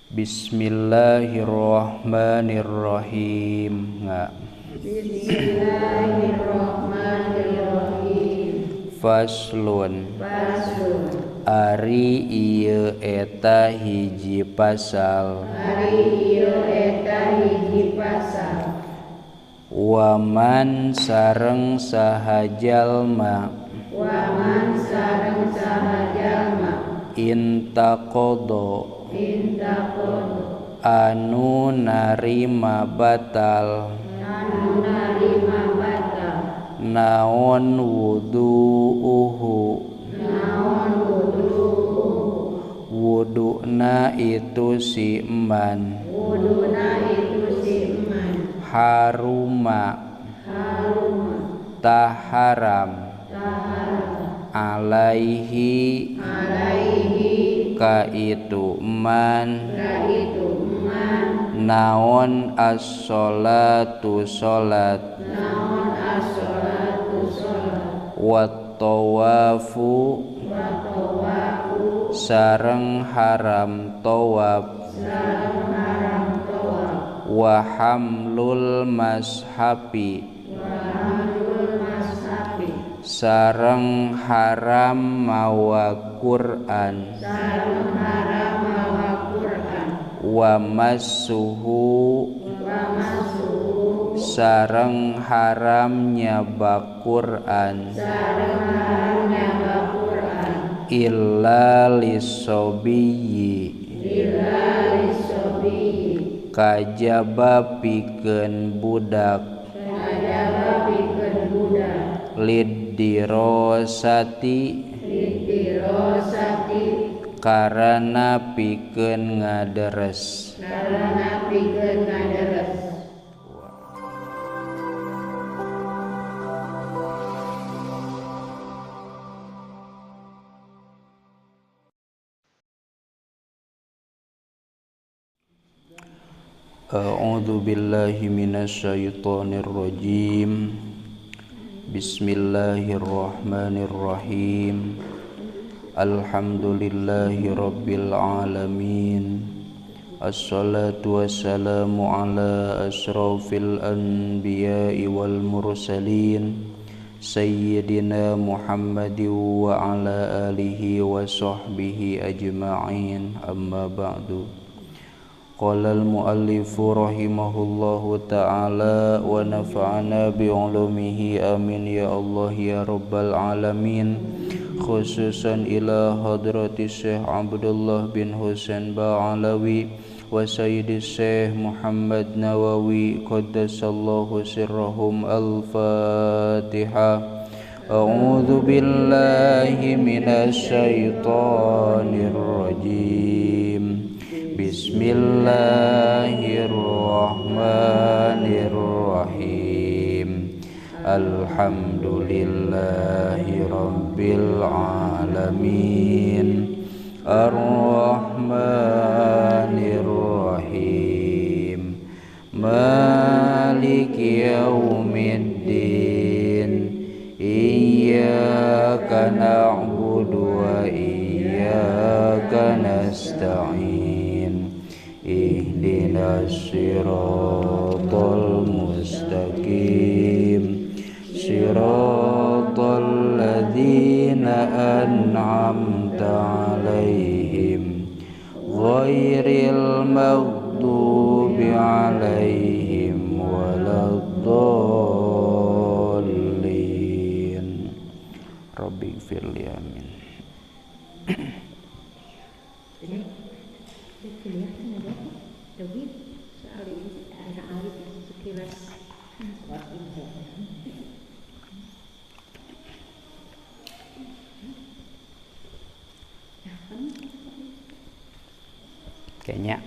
Bismillahirrahmanirrahim. Bismillahirrahmanirrahim. Faslun. Ari ieu eta hiji pasal. Ari ieu eta hiji pasal. Waman sareng saha jalma. Waman sareng saha jalma. Intaqodo. Intaqodo. Anu narima batal. Anu narima batal. Naon wudu'uhu. Naon wudu'uhu. Wuduna itu si eman. Wuduna itu si eman. Haruma. Haruma. Taharam. Taharam. Alaihi. Alaihi. Ka itu eman. Ka itu eman. Naon as-sholatu sholat. Naon as-sholatu sholat. Wat tawafu. Wat tawafu. Sareng haram tawaf. Sareng haram tawaf. Wa hamlul mashafi. Wa hamlul mashafi. Sareng haram mawa Quran. Sareng haram mawa Quran. Wa massuhu. Wa massuhu. Sareng haram nyaba Quran. Sareng haram nyaba Quran. Illa lisobiyyi. Illa lisobiyyi. Kajaba pikeun budak. Kajaba pikeun budak. Liddirosati. Liddirosati. Karana pikeun ngaderes. Karana pikeun ngaderes. A'udzu billahi minasyaitonir rajim. Bismillahirrahmanirrahim. Alhamdulillahi rabbil alamin. Assalatu wassalamu ala asyrafil anbiya'i wal mursalin sayyidina Muhammadin wa ala alihi wa sahbihi ajma'in. Amma ba'du. Qala al-muallifu rahimahullahu ta'ala wa nafa'ana bi'ulumihi amin ya Allah ya rabbal alamin. Khususan ila hadrati Syekh Abdullah bin Husain Ba'alawi wa Sayyidi Syekh Muhammad Nawawi qaddasallahu sirrahum. Al-Fatihah. A'udzu billahi minasy syaithanir rajim. Bismillahirrahmanirrahim. Alhamdulillahi rabbil alamin. Arrahmanir rahim. Maliki yaumiddin. Iyyaka na'budu wa iyyaka nasta'in. Ihdinas siratal mustaqim. Siratal ladzina an'amta 'alaihim ghairil maghdubi 'alaihim waladdallin. Rabbighfirli, amin. Kayaknya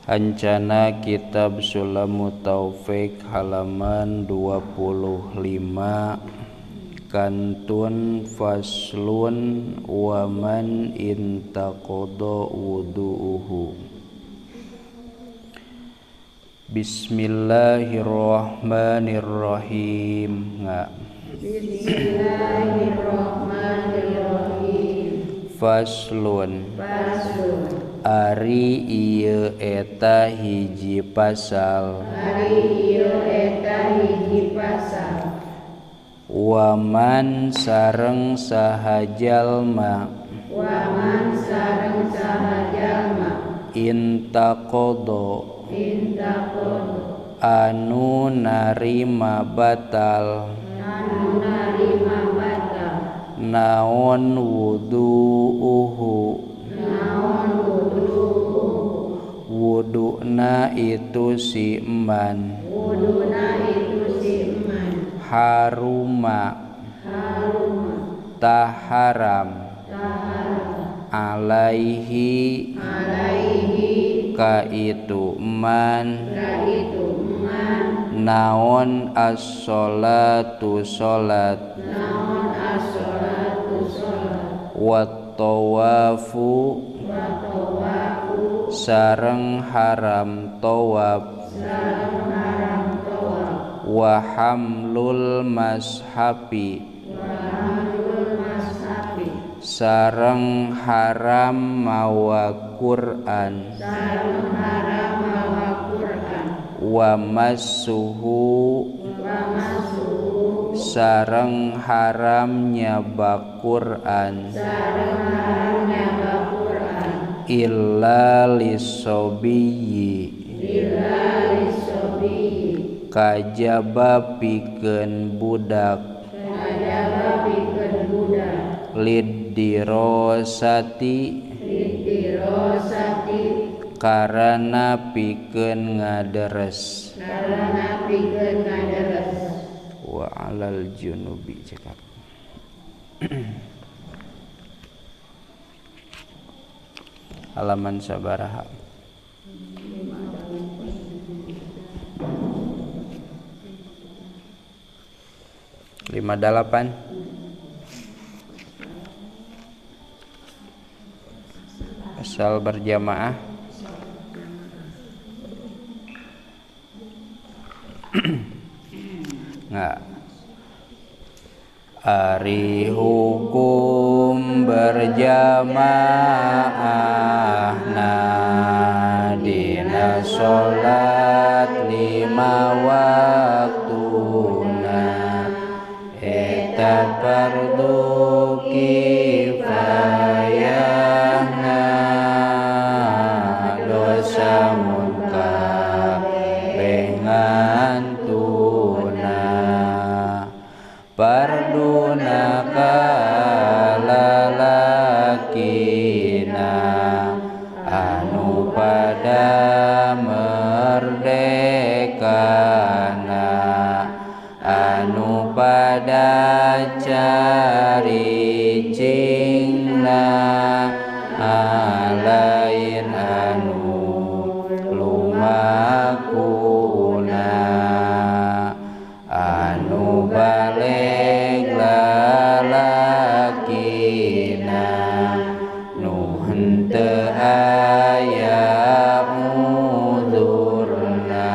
Hancana Kitab Sulamut Taufik halaman 25 kantun faslun waman intaqada wudu'uhu. Bismillahirrahmanirrahim. Bismillahirrahmanirrahim. Faslun. Ari ieu eta hiji pasal. Ari ieu eta hiji pasal. Waman sareng saha jalma. Waman sareng saha jalma. Intaqodo. Intaqodo. Anu narima batal. Anu narima batal. Naon wudu'uhu. Naon wudu'uhu. Wuduna itu si eman. Wuduna itu si eman. Haruma. Haruma. Taharam. Taharam. Alaihi. Alaihi. Ka itu eman. Ka itu eman. Naon as-sholatu sholat. Naon as-sholatu sholat. Wat tawafu. Wat tawafu. Sareng haram tawaf. Sareng haram tawaf. Wa hamlul mashafi. Wa hamlul mashafi. Sareng haram mawa Quran. Sareng haram mawa Quran. Wa massuhu. Wa massuhu. Sareng haram nyaba Quran. Sareng haram nyaba Quran. Illa lisobiyyi. Illa lisobiyyi. Kajaba pikeun budak. Kajaba pikeun budak. Liddirosati. Liddirosati. Karana pikeun ngaderes. Karana pikeun ngaderes. Wa alal junubi cekap. Halaman sabaraha? 58. Pasal berjamaah. Nggak. Ari hukum berjamaah na dina salat 5 waktuna eta fardu kifayahna dosa mun kabeh ngantuna parduna kalalakina anu pada merdekana anu pada cari cingna lain anu lumakuna anu baleg lalakina nu henteu aya mudurna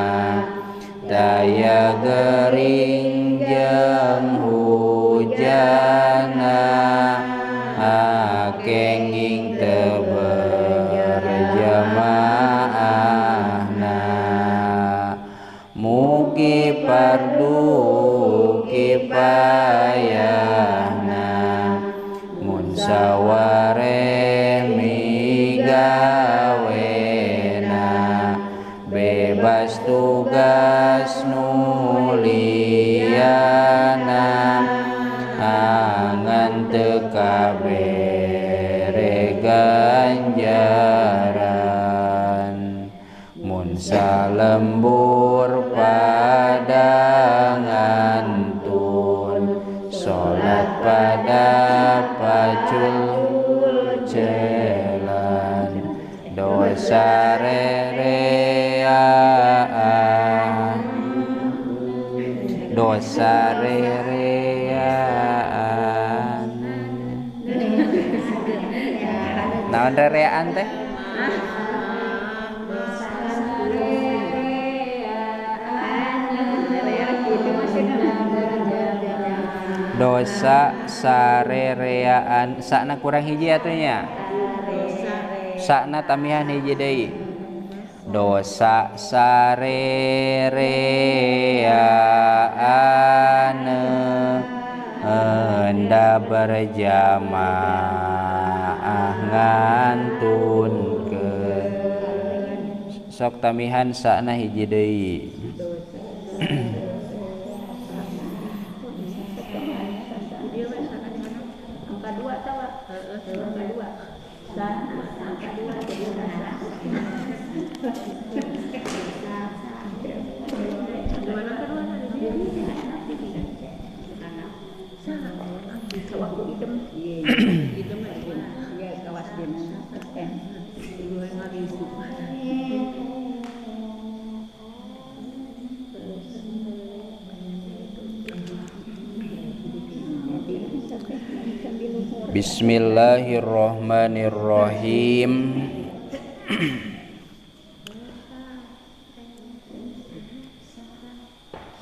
daya gering jeung hujana kenging teu berjamaahna mugi fardu kifayahna mun sawareh migawena bebas tugas nuliana angan teu kabere ganjaran mun salembur pada ngantun salat pada pacul celan dosa rereaan dosa rereaan naon rereaan teh? Dosa sarereaan sakna kurang hiji atuh nya. Sakna tambihan hiji deui. Dosa sarereaan enda berjamaah ngantunkeun. Sok tambihan sakna hiji deui. Bismillahirrahmanirrahim.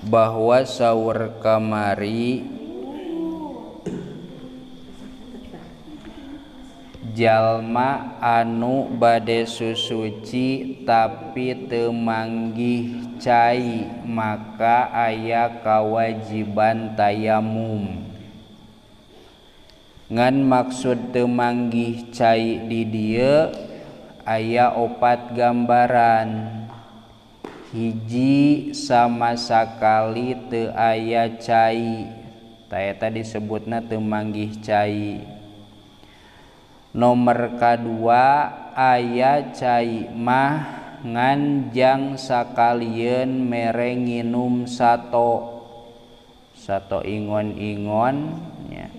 Bahwa saur kamari jalma anu bade susuci tapi teu manggih cai maka aya kawajiban tayamum. Ngan maksud teu manggih cai di dieu aya opat gambaran. Hiji sama sakali teu aya cai, ta eta disebutna teu manggih cai. Nomor kadua aya cai mah ngan jang sakalieun mere nginum sato, sato ingon-ingon nya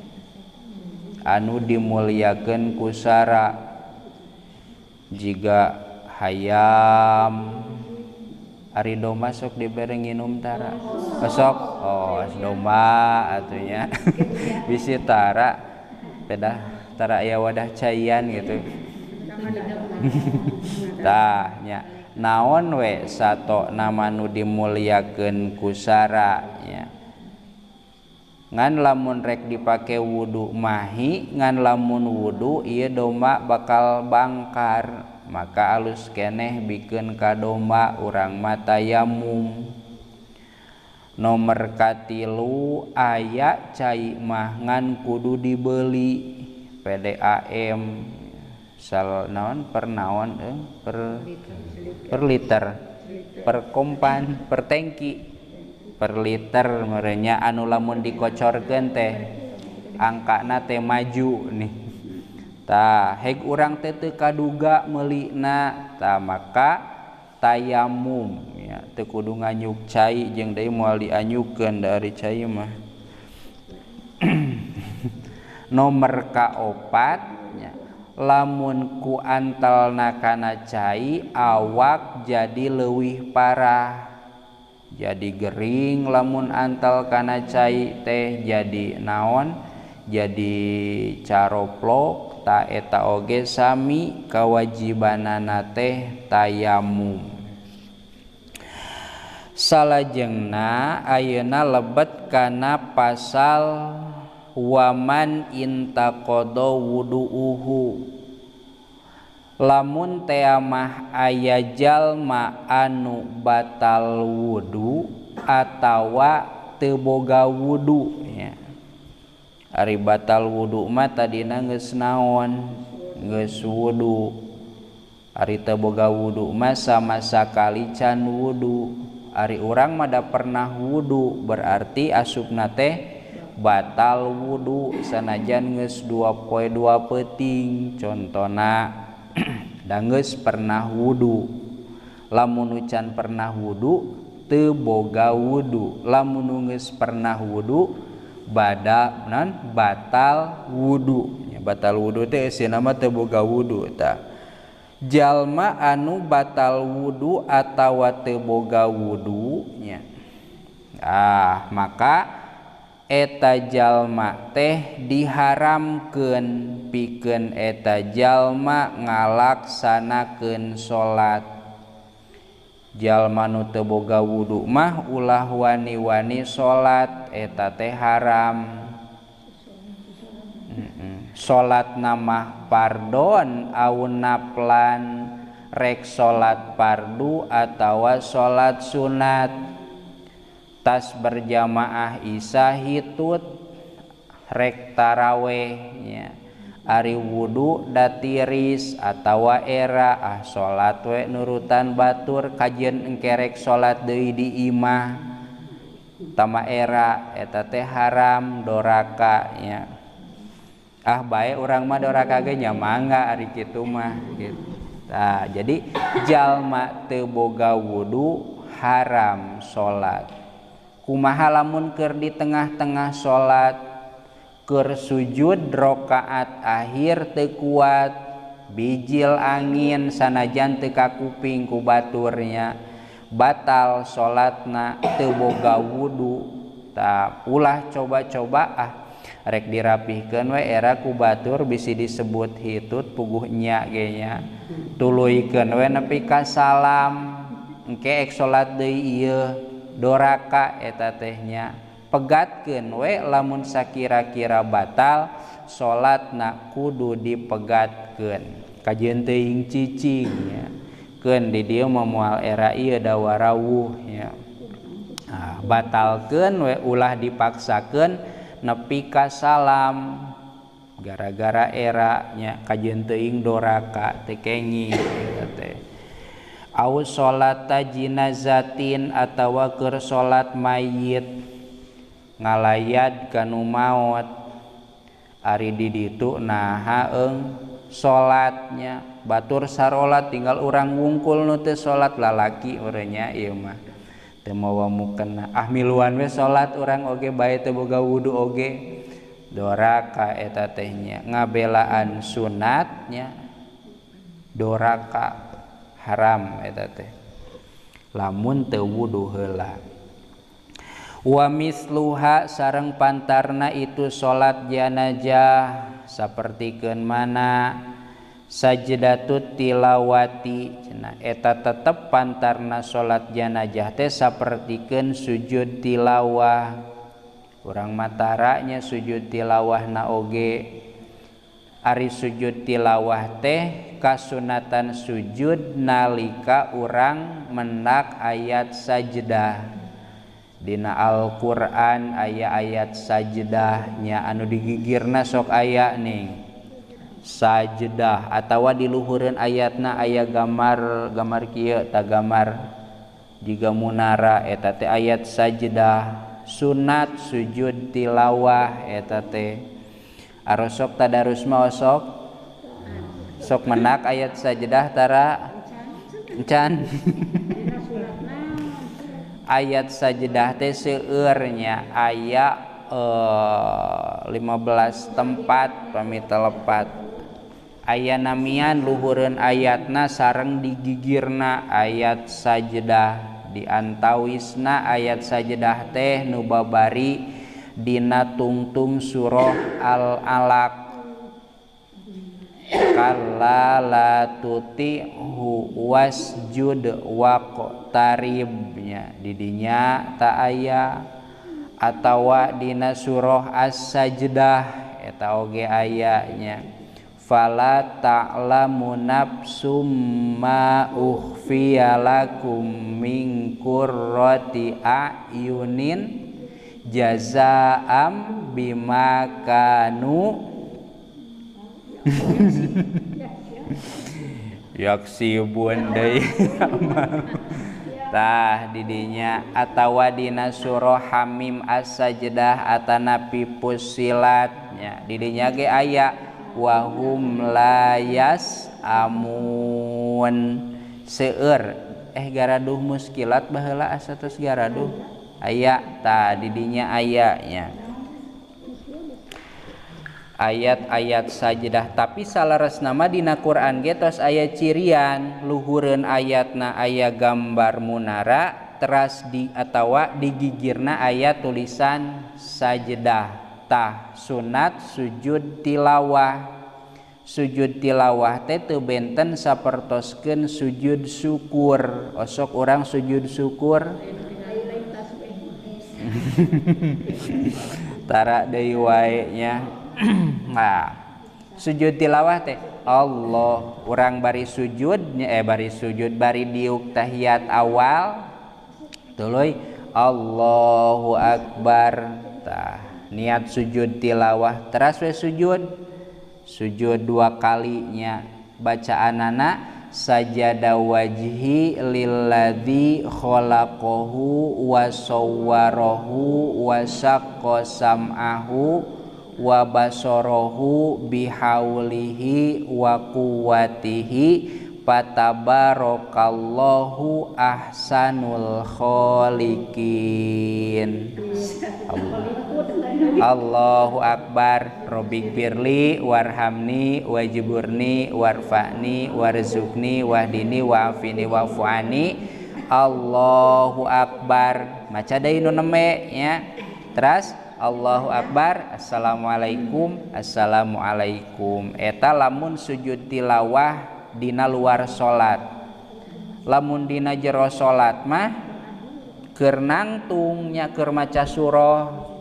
anu dimuliakeun ku sara jiga hayam. Ari domba sok dibere nginum tara sok, oh domba atunya bisi tara pedah tara aya wadah caian gitu. Tah nya naon we sato nama nu dimuliakeun ku sara nya. Ngan lamun rek dipake wudu mahi, ngan lamun wudu ieu domba bakal bangkar, maka alus keneh bikeun ka domba urang mah tayamum. Nomor katilu aya cai mah ngan kudu dibeli PDAM sal naon per naon per liter, per kompan, per tangki, per liter merenya anu lamun dikocorkeun teh angkana teh maju nih. Tah heg urang teh teu kaduga meulina, tah maka tayamum ya, teu kudu nganyuk cai jeung deui moal dianyukeun dari cai mah. Nomor kaopat nya, lamun ku antelna kana cai awak jadi leuwih parah, jadi gering lamun antel kana cai teh jadi naon, jadi caroplok. Ta eta oge sami kawajibanana teh tayamum. Salajengna ayeuna lebet kana pasal waman intaqada wudu'uhu. Lamun tea mah aya jalma anu batal wudu atawa teu boga wudu nya. Ari batal wudu mah tadina geus naon, geus wudu. Ari teu boga wudu mah sama sakali can wudu. Ari urang mah da pernah wudu berarti asupna teh batal wudu sanajan geus 2 poe 2 peuting contona da geus pernah wudu. Lamun nu can pernah wudu teu boga wudu, lamun nu geus pernah wudu bada non batal wudu. Batal wudu teh eusina mah teu boga wudu. Tah jalma anu batal wudu atawa teu boga wudu nya, ah maka eta jalma teh diharamkeun pikeun eta jalma ngalaksanakeun salat. Jalma nu teu boga wudu mah ulah wani-wani salat, eta teh haram. Salat namah pardon au naplan rek salat fardu atawa salat sunat. Tas berjamaah isya hitut rek taraweh nya. Ari wudu da tiris atawa era ah salat we nurutan batur kajeun engke rek salat deui di imah tama era eta teh haram doraka nya. Ah bae urang mah doraka ge nya mangga ari kitu mah gitu. Tah jadi jalma teu boga wudu haram salat. Kumaha lamun keur di tengah-tengah salat keur sujud rakaat akhir teu kuat bijil angin sanajan teu kakuping ku baturnya batal salatna teu boga wudu. Tah ulah coba-coba ah rek dirapihkeun we era ku batur bisi disebut hitut puguh nya ge nya tuluykeun we nepi ka salam engke ek salat deui ieu doraka eta teh nya. Pegatkeun we lamun sakira-kira batal salatna kudu dipegatkeun kajeun teuing cicing nya keun di dieu mah moal era ieu da warawuh nya. Nah, batalkeun we ulah dipaksakeun nepi ka salam gara-gara era nya kajeun teuing doraka teu kenging eta teh. Au salata jinazatin atawa keur salat mayit ngalayat kanu maot ari di ditu naha eung salatnya batur sarolat tinggal urang wungkul nu teu salat lalaki urangnya ieu mah teu mawa mukena ah miluan we salat urang oge bae teu boga wudu oge doraka eta teh nya ngabelaan sunatnya doraka haram eta teh lamun teu wudu heula. Wa misluha sareng pantarna itu salat janazah sapertikeun mana sajdatut tilawati cenah eta tetep pantarna salat janazah teh sapertikeun sujud tilawah. Urang mataranya sujud tilawahna oge. Ari sujud tilawah teh kasunatan sujud nalika urang mendak ayat sajdah. Dina Al-Qur'an aya ayat sajdahnya anu digigirna sok aya ning sajdah atawa diluhureun ayatna aya gambar gambar kieu ta gambar jiga munara eta teh ayat sajdah sunat sujud tilawah eta teh. Arosok tadarus mah osok sok menak ayat sajdah tara encan. Ayat sajdah teh seueurnya aya 15 tempat pami telepat aya namian luhureun ayatna sareng digigirna ayat sajdah diantawisna ayat sajdah teh nu babari dina tungtung surah Al-Alaq kalla la tuti'hu wasjud waqtaribnya didinya ta aya atawa dina surah As-Sajdah eta oge aya nya fala ta'lamu nafsum ma ukhfiya lakum min qurrati a'yunin jazaa'am bima kanu yaksibun deui. Tah didinya atawa dina surah Hamim As-Sajdah atanapi Fussilat nya didinya ge aya wa hum la yasamun seueur garaduh muskilat baheula asa tos garaduh aya tah didinya aya nya ayat-ayat sajdah. Tapi salaresna mah dina Quran ge tos aya cirian luhureun ayatna aya gambar munara teras di atawa digigirna aya tulisan sajdah. Tah sunat sujud tilawah. Sujud tilawah teh teu benten sapertoskeun sujud syukur. Osok urang sujud syukur tara deui wae nya. Nah, Sujud tilawah teh Allah urang bari sujud nya bari sujud bari diuk tahiyat awal tuluy Allahu akbar. Tah niat sujud tilawah teras we sujud. Sujud dua kalinya bacaanana sajada wajhi lilladzi khalaqahu wa sawwarahu wa syaqqa sam'ahu wa basarahu bihaulihi wa quwwatihi fatabarakallahu ahsanul khaliqin. Allahu akbar. Robbigfirli warhamni wajburni warfa'ni warzuqni wahdini wa'afini wa'fu'ani. Allahu akbar. Maca deui nu neme nya. Teras Allahu akbar. Assalamualaikum. Assalamualaikum. Eta lamun sujud tilawah dina luar salat. Lamun dina jero salat mah keur nangtung nya keur maca surah.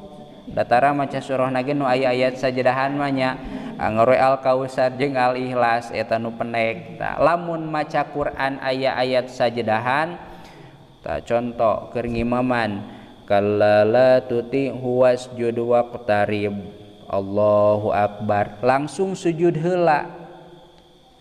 Datara maca surah nage nu aya ayat sajadahan mah nya angore Al-Kautsar jeung Al-Ikhlas eta nu penek. Tah lamun maca Quran aya ayat sajadahan tah contoh keur ngimaman kalla la tuti huwasjud waqtarib. Allahu akbar. Langsung sujud heula.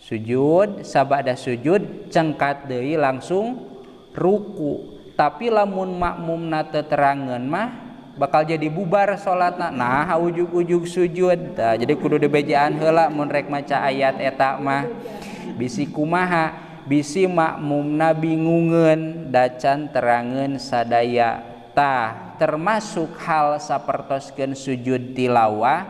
Sujud sabada sujud cengkat deui langsung ruku. Tapi lamun makmumna teu terangeun mah bakal jadi bubar salatna. Nah ujug-ujug sujud. Tah jadi kudu dibejaan heula mun rek maca ayat eta mah. Bisi kumaha? Bisi makmumna bingungeun dacan terangeun sadaya. Tah termasuk hal sapertoskeun sujud tilawah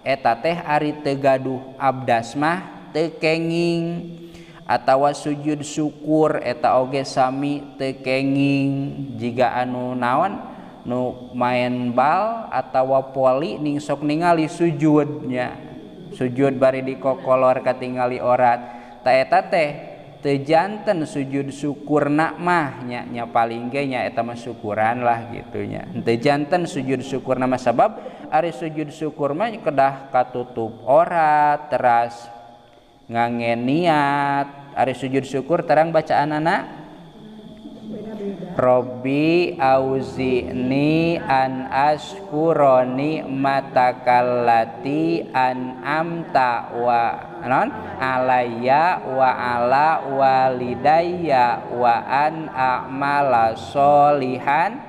eta teh ari teu gaduh abdas mah teu kenging, atawa sujud syukur eta oge sami teu kenging. Jiga anu naon nu main bal atawa poli ning sok ningali sujudnya, sujud bari dikokolor katingali orat. Ta eta teh teu janten sujud syukurna mah nya, nya paling ge nya eta mah syukuran lah gitu nya. Teu janten sujud syukurna mah sabab ari sujud syukur mah kedah katutup orat teras ngange niat. Ari sujud syukur terang bacaanana Robbi auzi'ni an ashkura ni'matakallati an'amta wa non alayya wa ala walidayya wa an a'mala sholihan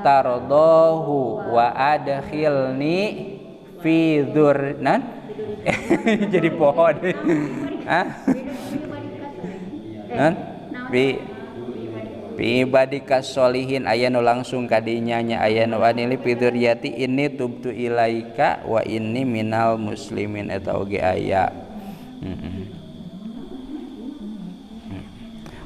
tardahu wa adkhilni fi dzurnan. Jadi pohon. Hah? Non? Bi ibadika sholihin aya nu langsung kadinya nya aya nu anili fi dzurriyyati inni tubtu ilaika wa inni minal muslimin eta oge aya.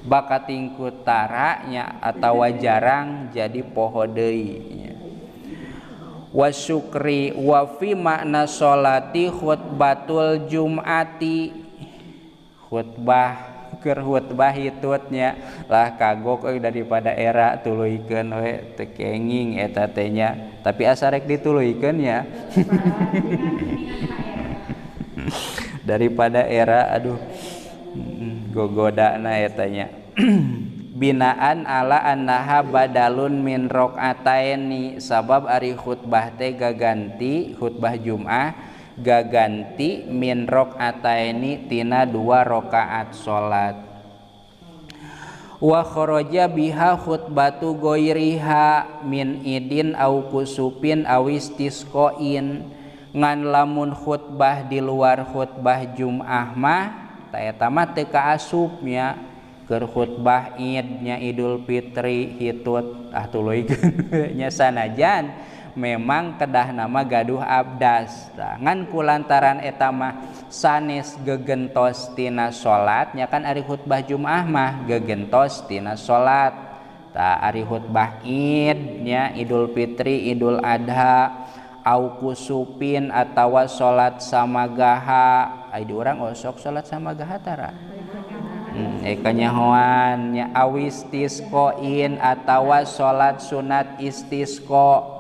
Bakatingku tara nya atawa jarang jadi poho deui nya. Wa syukri wa fi makna sholati khutbatul jum'ati. Khutbah keur khutbah hitutnya lah kagok euy daripada era tuluykeun we teu kenging eta teh nya, tapi asa rek dituluykeun nya. Daripada era aduh gogodana eta nya. Binaan ala annaha badalun min rakaataini, sabab ari khutbah teh gaganti khutbah Jumat gaganti min rakaataini tina dua rakaat salat. Wa kharaja biha khutbatu ghairiha min idin au kusupin aw istisqain. Ngan lamun khutbah di luar khutbah Jumat mah ta eta mah teu kaasup nya. Keur khutbah Id nya Idul Fitri hitut ah tuluykeun nya sanajan memang kedah nama gaduh abdas. Tah ngan kulantaran eta mah sanes gegentos tina salat nya kan ari khutbah Jumat mah gegentos tina salat. Tah ari khutbah Id nya Idul Fitri Idul Adha au kusupin atawa salat samagaha. Ai di urang osok salat samagaha tara. Kanyahoan nya awistisqain atawa salat sunat istisqa.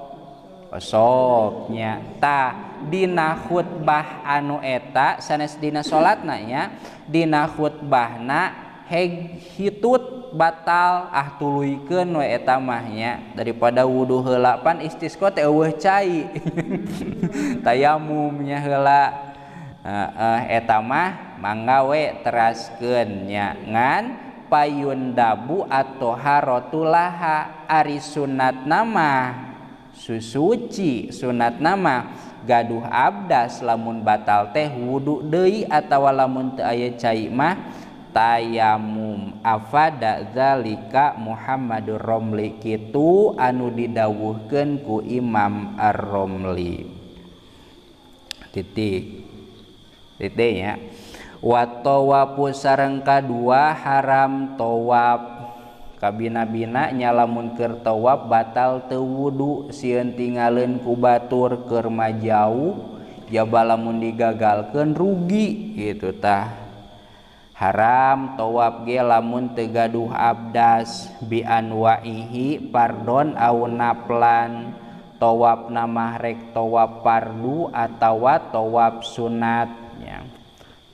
Osok nya. Tah dina khutbah anu eta sanes dina salatna nya, dina khutbahna heg hitut batal ah tuluykeun we eta mah nya, daripada wudu heula pan istisqa teh eueuh cai. Tayamum nya heula. Eta mah mangga we teraskeun nya, ngan payun dabu atau harotulaha ari sunat nama susuci, sunat nama gaduh abdas lamun batal teh wudu deui atawa lamun teu aya cai mah tayamum. Afada zalika Muhammadur Romli, kitu anu didawuhkeun ku Imam Ar-Romli. Titik titik nya. Wa tawafu sareng kadua haram tawaf. Kabina-bina nya lamun keur tawaf batal teu wudu sieun tingaleun ku batur keur majauh jaba lamun digagalkeun rugi gitu tah. Haram tawaf ge lamun teu gaduh abdas bi anwaihi pardon au naplan. Tawaf namah rek tawaf fardu atawa tawaf sunat nya.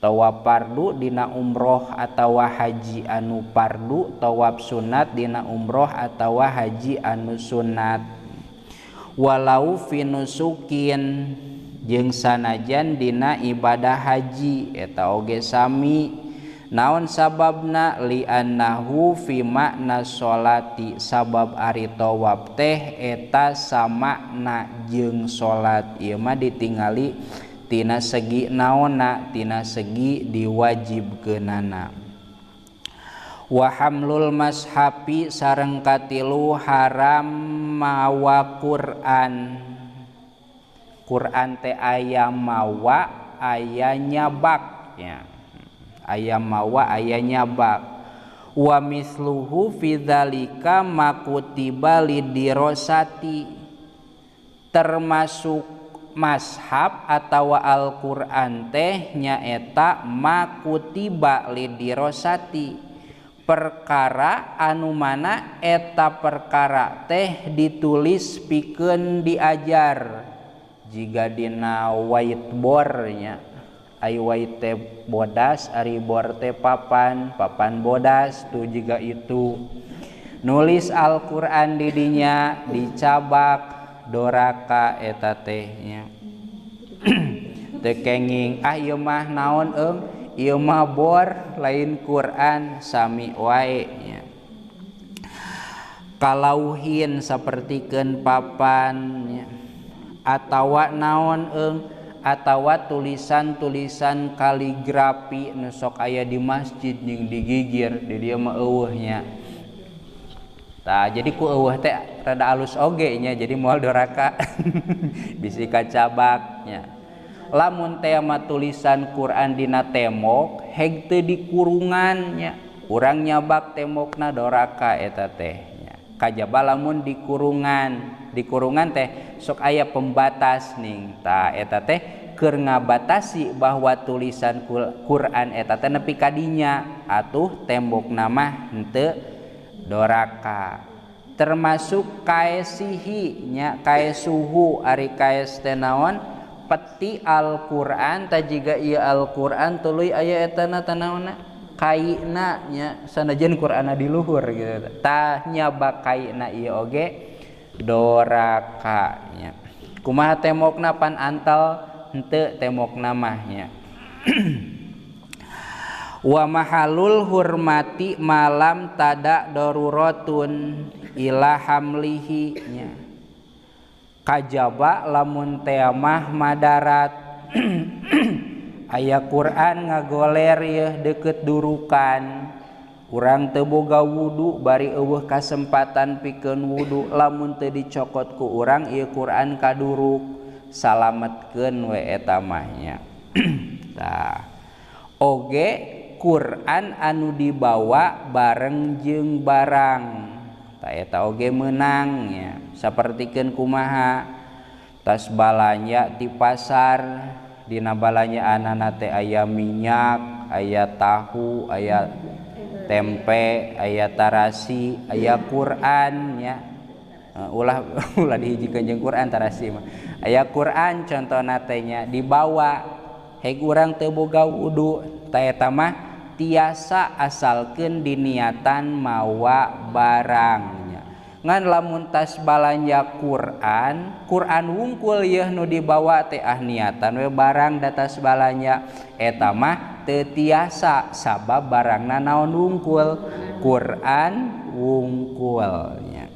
Tawaf fardu dina umroh atawa haji anu fardu, tawaf sunat dina umroh atawa haji anu sunat. Walau finusukin jeung sanajan dina ibadah haji eta oge sami. Naon sababna? Li annahu fi makna sholati, sabab ari tawaf teh eta samakna jeung salat. Ieu mah ditingali tina segi naona, tina segi diwajibkeunana. Wa hamlul mashafi sareng katilu haram mawa Quran. Quran teh aya mawa aya nyabak nya. Aya mawa aya nyabak. Wa misluhu fi dzalika makutiba lidirosati, termasuk mashab atawa Al-Qur'an teh nyaeta makutiba lidirosati, perkara anu mana eta perkara teh ditulis pikeun diajar. Jiga dina whiteboard nya, ai white teh bodas, ari bor teh papan, papan bodas tuh jiga itu. Nulis Al-Qur'an di dinya dicabak doraka eta teh nya. Teu kenging ah ieu mah naon eung, ieu mah bor lain Quran, sami wae nya. Kalauhin sapertikeun papan nya, atawa naon eung, atawa tulisan-tulisan kaligrafi nu sok aya di masjid jeung digigir di dieu mah eueuh nya. Tah jadi ku eueuh teh rada alus oge nya, jadi moal doraka. Bisi kacabak nya. Lamun teh mah tulisan Quran dina tembok heg teu dikurungan nya, urang nyabak tembokna doraka eta teh nya. Kajaba lamun dikurungan, dikurungan teh sok aya pembatas ning. Tah eta teh keur ngabatasi bahwa tulisan Quran eta teh nepi ka dinya, atuh tembokna mah henteu doraka. Termasuk kaesihi nya, kaesuhu ari kaes teh naon? Peti Al-Qur'an tah jiga ieu Al-Qur'an tuluy aya etana tanaonna kaina nya, sanajan Qur'anna di luhur gitu. Tah nyabak kaina ieu oge doraka nya. Kumaha tembokna pan antal henteu tembokna mah nya. Wa mahalul hurmati malam tada daruratun ila hamlihi nya. Kajaba lamun teh mah madarat. Aya Quran ngagoler yeuh deukeut durukan, urang teu boga wudu bari eueuh kasempatan pikeun wudu, lamun teu dicokot ku urang ieu Quran kaduruk, salametkeun we eta mah nya. Tah oge Quran anu dibawa bareng jeung barang tah eta oge meunang nya. Sapertikeun kumaha tas balanja ti pasar, dina balanjaanana teh aya minyak, aya tahu, aya tempe, aya tarasi, aya Quran nya. Ulah ulah dihijikeun jeung Quran tarasi mah. Aya Quran contona teh nya dibawa heg urang teu boga wudu ta eta mah tiasa asalkeun diniatan mawa barangnya. Ngan lamun tas balanja Quran, Quran wungkul yeuh nu dibawa teh ah niatan we barang da tas balanja eta mah teu tiasa sabab barangna naon wungkul? Quran wungkulnya.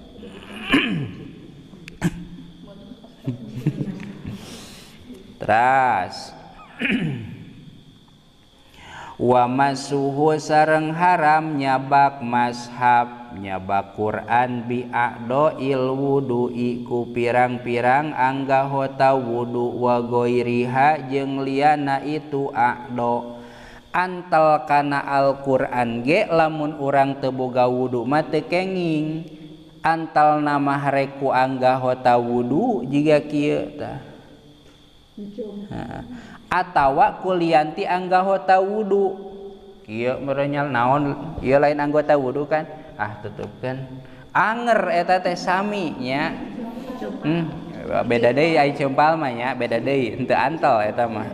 Teras wa masuhu sareng haram nyabak mashab nyabak Quran bi a'doil wudu'i ku pirang-pirang anggahota wudu wa goiriha jeung liana itu a'do. Antal kana Al-Qur'an ge lamun urang teu boga wudu mah teu kenging. Antal nama reku anggahota wudu jiga kieu tah. Atawa kulianti anggahota wudu kieu merenyal naon ieu lain anggota wudu kan ah tutupkeun anger eta teh sami nya. Beda deui ai cempal mah nya, beda deui henteu antal eta mah.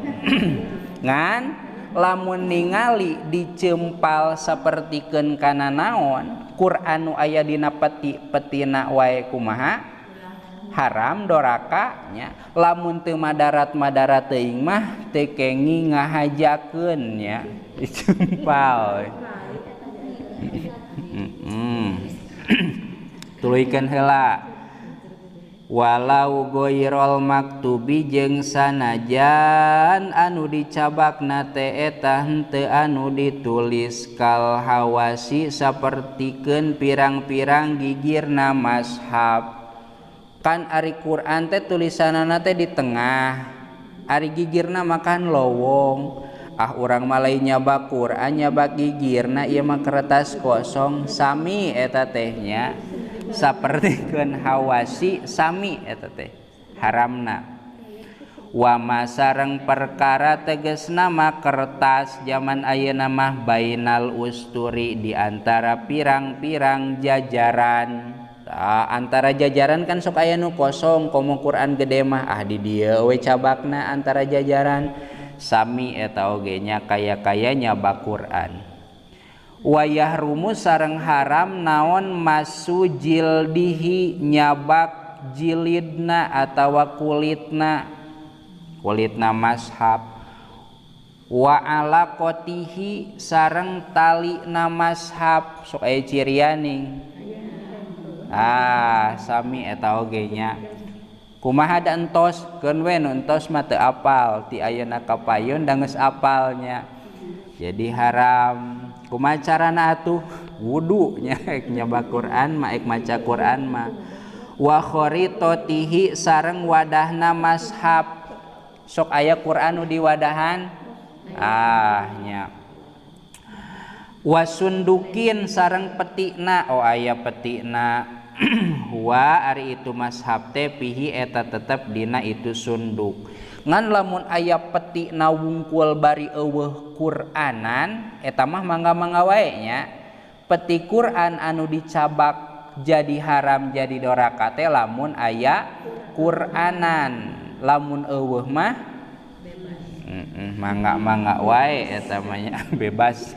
Ngan lamun ningali dicempal sapertikeun kana naon Quran nu aya dina peti petina wae kumaha haram doraka nya. Lamun teu madarat-madarat teuing mah teu kenging ngahajakeun nya dicempal. Tuluykeun heula walau goirol maktubi jeung sanajan anu dicabakna teh eta henteu anu ditulis kal hawasi sapertikeun pirang-pirang gigirna mashab. Kan ari Quran teh tulisanana teh di tengah, ari gigirna makan lowong. Ah urang mah lain nyabak Quran nyabak gigirna ieu mah kertas kosong sami eta teh nya. Sapertikeun hawasi sami eta teh haramna. Wa ma sareng perkara tegasna mah kertas zaman ayeuna mah bainal usturi di antara pirang-pirang jajaran. Antara jajaran kan sok aya nu kosong komo Quran gede mah ah di dieu we cabakna antara jajaran sami eta oge nya kaya-kaya nyabak Quran. Wayah rumus sareng haram naon masu jildihi nyabak jilidna atawa kulitna, kulitna mashab. Wa alaqatihi sareng talina mashab sok aya cirianing. Ah sami eta oge nya. Kumaha da entos keun we nu entos mah teu apal ti ayeuna ka payun da geus apalnya. Jadi haram. Kumaha carana atuh wudu nya ek nyabak Quran mah ek maca Quran mah. Wa kharitatihi sareng wadahna mashab sok aya Quran nu diwadahan ah nya. Wa sundukin sareng petikna oh aya petikna. Wa ari itu mashab teh pihi eta tetep dina itu sunduk. Ngan lamun aya petikna wungkul bari eueuh Qur'anan eta mah mangga-mangga wae nya. Peti Quran anu dicabak jadi haram jadi doraka teh lamun aya Qur'anan. Lamun eueuh mah mangga-mangga wae eta mah nya bebas.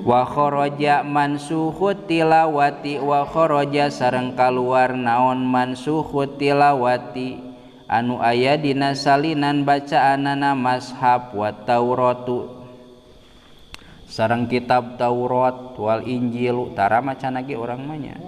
Wa kharaja mansukhu tilawati wa kharaja sareng kaluar naon mansukhu tilawati anu aya dina salinan bacaanana mashab wa Tauratu sareng kitab Taurat wal Injil tara maca ge urang mah nya.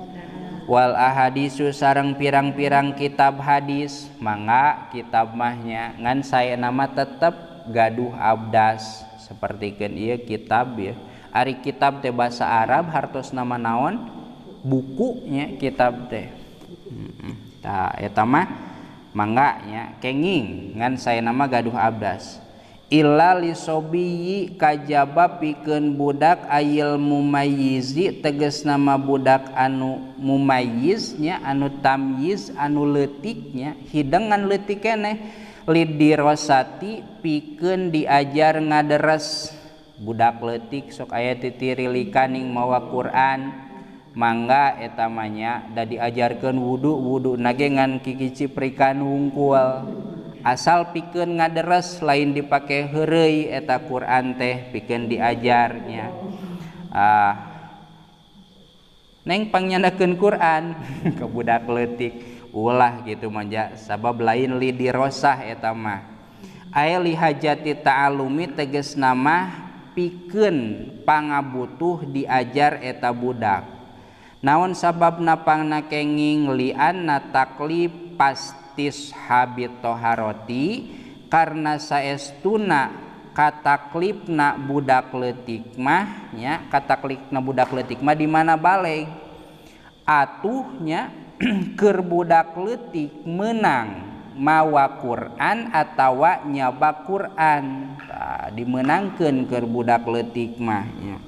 Wal ahadisu sareng pirang-pirang kitab hadis mangga kitab mahnya ngan saena mah tetep gaduh abdas sapertikeun ieu kitab ya. Ari kitab teh bahasa Arab hartos nama naon bukunya kitab teh. Tah eta mah mangga nya kenging ngan saena mah gaduh abdas. Illa lisobiyi kajaba pikeun budak ayil mumayyizi tegasna mah budak anu mumayyiz nya anu tamyiz anu leutik nya hidengan leutik keneh lidirosati pikeun diajar ngaderes. Budak leutik sok aya titirilikan ning mawa Quran Mangga eta mah nya da diajarkeun wudu, wudu nage ngan kikiciprikan wungkul. Asal pikeun ngaderes lain dipake heureuy eta Quran teh pikeun diajarnya. Ah, neng pangnyandakeun Quran ke budak leutik ulah gitu manja sabab lain li dirosah eta mah. Aya li hajati ta'alumi tegasna mah pikeun pangabutuh diajar eta budak. Naon sababna pangna kenging li anna taklif pastis habit toharoti karena saestuna kataklifna budak leutik mah nya, kataklifna budak leutik mah di mana baleg atuhnya keur budak leutik meunang mawa Quran atawa nyaba Quran. Tah dimeunangkeun keur budak leutik mah nya.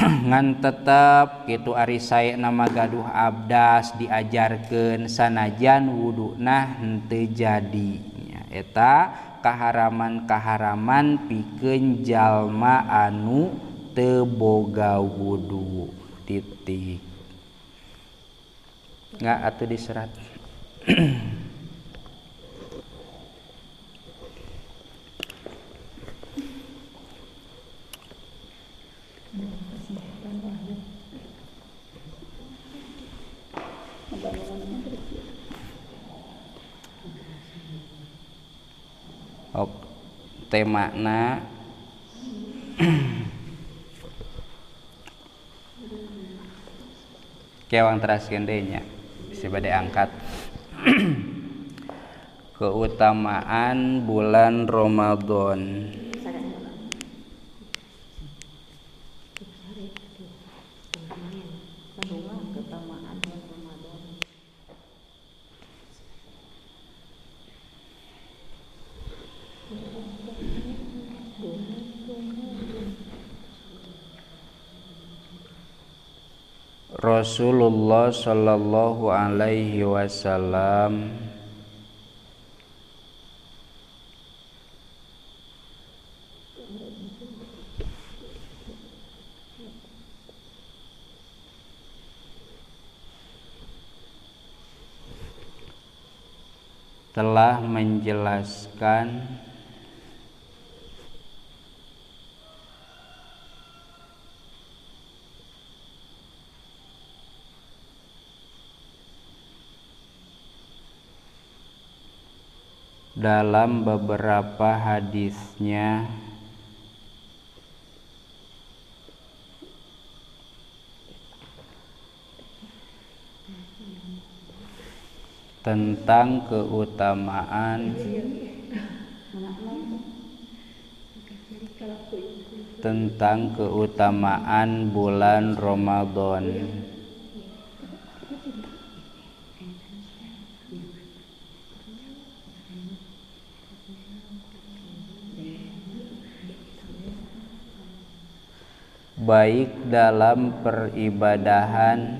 Ngan tetep kitu ari sae nama gaduh abdas diajarkeun sanajan wuduna henteu jadi nya. Eta kaharaman-kaharaman pikeun jalma anu teu boga wudu titik. Nggak atuh diserat. Oh, temana kewang teraskeun deui nya bisi bade angkat. Keutamaan bulan Ramadan. Rasulullah sallallahu alaihi wasallam telah menjelaskan dalam beberapa hadisnya tentang keutamaan bulan Ramadan. Baik dalam peribadahan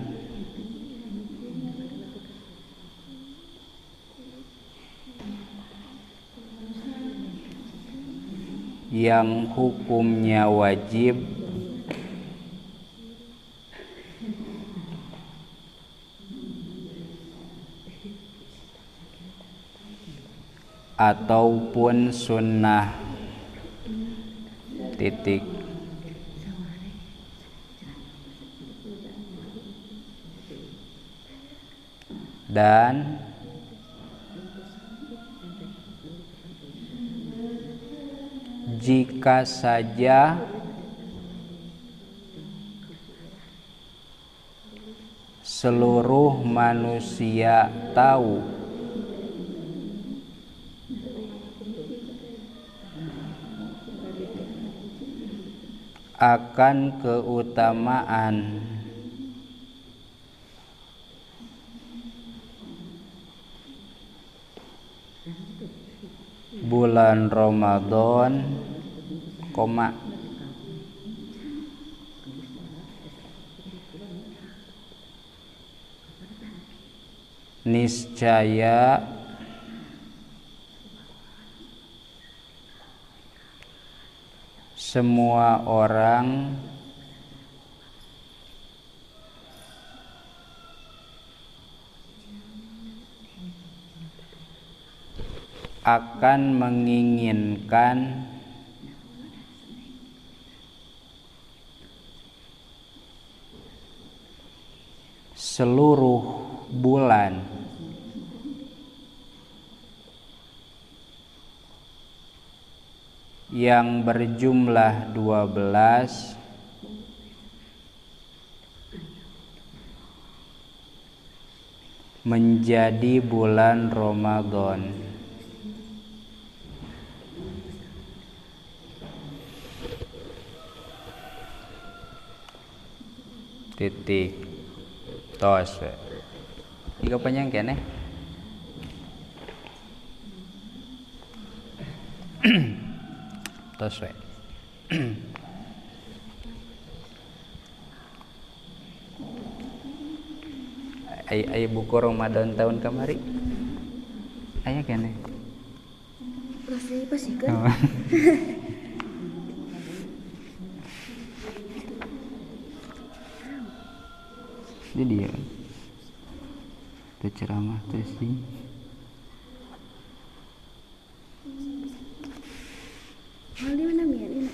yang hukumnya wajib ataupun sunnah titik. Dan jika saja seluruh manusia tahu akan keutamaan bulan Ramadan, koma niscaya semua orang akan menginginkan seluruh bulan yang berjumlah 12 menjadi bulan Ramadan. Titik. Tos. Tiga panjang kene. Tos we. Ai buku Ramadan tahun kamari. Aya kene. Pasti pasikeun. Oh. Jadi ya. Teu ceramah teh sih. Mal di mana mian ini?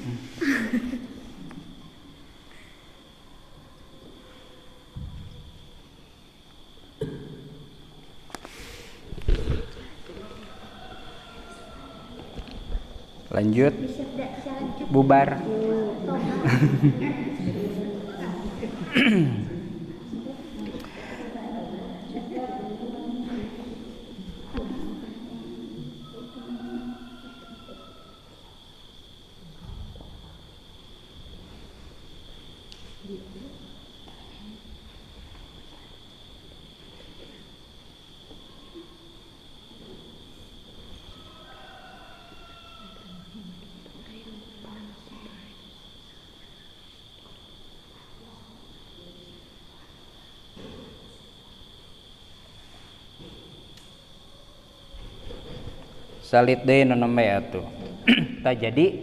Lanjut. Bubar. Salit deui nu nembe atuh. Tah jadi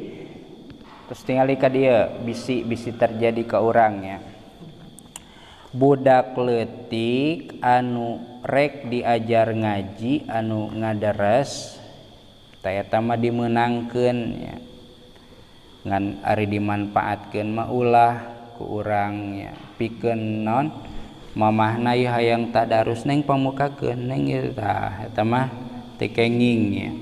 terus tingali ka dieu bisi terjadi ka urang nya. Budak leutik anu rek diajar ngaji anu ngadares tah eta mah dimeunangkeun nya. Ngan ari dimanfaatkeun mah ulah ku urang nya. Pikeun naon mamahna ieu hayang tadarus neng pamukakeun neng ieu tah eta mah teu kenging nya.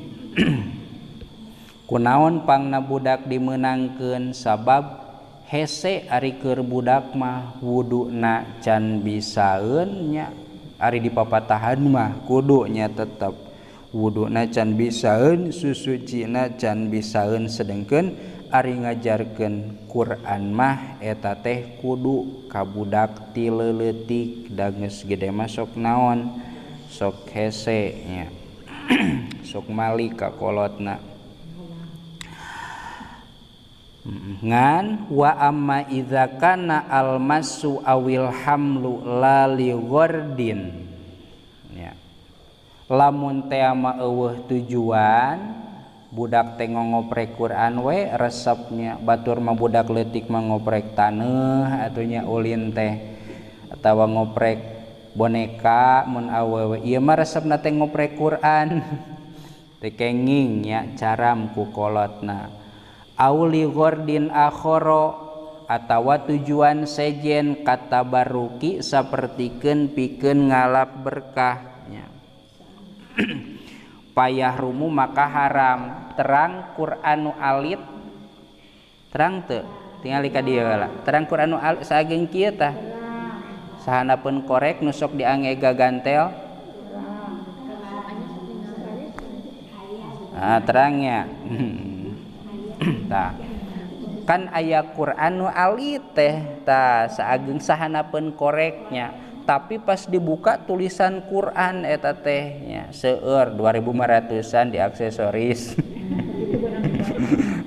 Kunaon pangna budak dimeunangkeun sabab hese ari keur budak mah wuduna can bisaeun nya, ari dipapatahan mah kudu nya tetep wuduna can bisaeun, susucina can bisaeun, sedengkeun ari ngajarkeun Quran mah eta teh kudu ka budak ti leuletik da geus gede mah sok naon sok hese nya. Sok malik ka kolotna. Ngan wa amma idza kana almasu awil hamlu la li ghardin ya. Lamun teh mah eueuh tujuan budak teh ngoprek Quran we resepnya, batur mah budak leutik mah ngoprek taneuh atuh nya ulin teh atawa ngoprek boneka mun awewe ieu mah resepna teh ngoprek Quran. Teu kenging nya caram ku kolotna. Auli ghordin akhoro atawa tujuan sejen kata baruki sapertikeun pikeun ngalap berkah nya. Payah rumu maka haram. Terang Quran nu alit terang teu tingali ka dieu heula. Terang Quran nu alit saageng kieu tah. Sahanapeun korek nu sok diange gagantel. Ah terangnya. Tah. Kan aya Quran nu alit teh tah saageng sahanapeun koreknya, tapi pas dibuka tulisan Quran eta teh nya seueur 2500-an di aksesoris.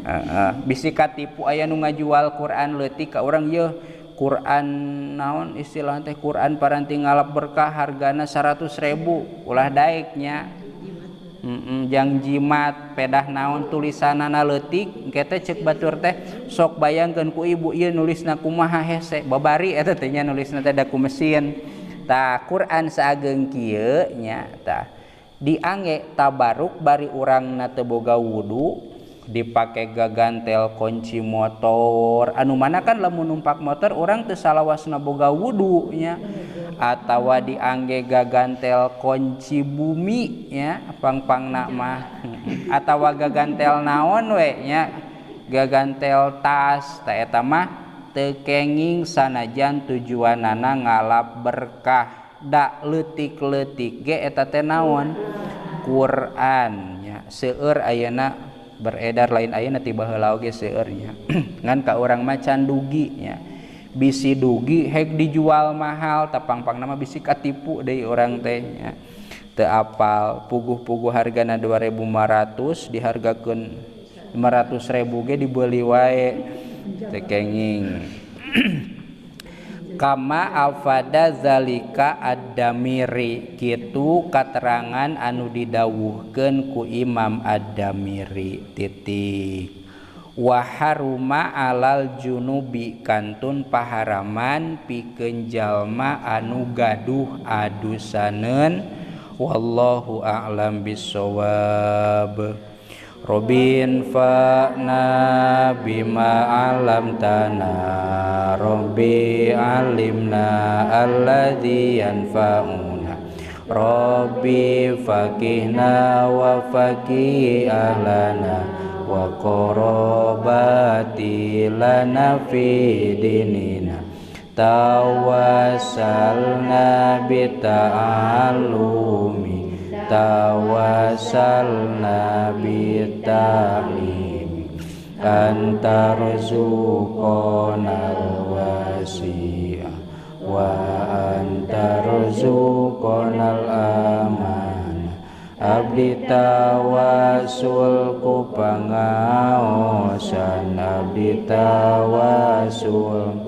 Heeh, bisi katipu aya nu ngajual Quran leutik ka urang yeuh Quran naon istilah teh Quran paranti ngalap berkah hargana 100.000 ulah daek nya. Jang jimat pedah naon tulisanana leutik engke teh ceuk batur teh sok bayangkeun ku ibu ieu nulisna kumaha hese babari eta teh nya nulisna teh da ku mesin. Tah Quran saageng kieu nya tah Diangge tabaruk bari urangna teu boga wudu dipake gagantel kunci motor anu mana kan lamun numpak motor urang teu salawasna boga wudu nya, atawa diangge gagantel kunci bumi nya pangpangna mah, atawa gagantel naon we nya, gagantel tas ta eta mah teu kenging sanajan tujuanana ngalap berkah da leutik-leutik ge eta teh naon Quran nya. Seueur ayeuna beredar lain ayeuna ti baheula oge seueur nya ngan ka urang mah can dugi nya, bisi dugi hek dijual mahal tapangpangna mah bisi katipu deui urang teh nya. Teu apal puguh-puguh hargana 2.500 dihargakeun 500.000 ge dibeuli wae teu kenging. Kama afada zalika ad-Damiri kitu katerangan anu didawuhkeun ku Imam ad-Damiri titik. Wa haruma alal junubi kantun paharaman pikeun jalma anu gaduh adusaneun wallahu a'lam bissawab. Robin fa'na bima 'allamtana Rabbi 'allimna alladzi yanfa'una Rabbi faqihna wa faqih ahlana wa qarabati lana fi dinina tawassalna bi ta'allumi tawassalna bita'lim anta rzuqonal wasi'a wa anta rzuqonal amana abdi tawasul ku pangaosan abdi tawasul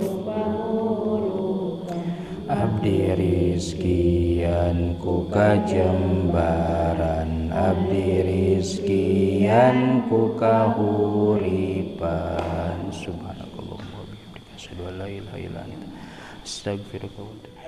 abdi rizkian ku kajembaran abdi rizkian ku kahuripan. Subhanakallahumma wa bihamdika asyhadu an la ilaha illa anta astaghfiruka wa atubu.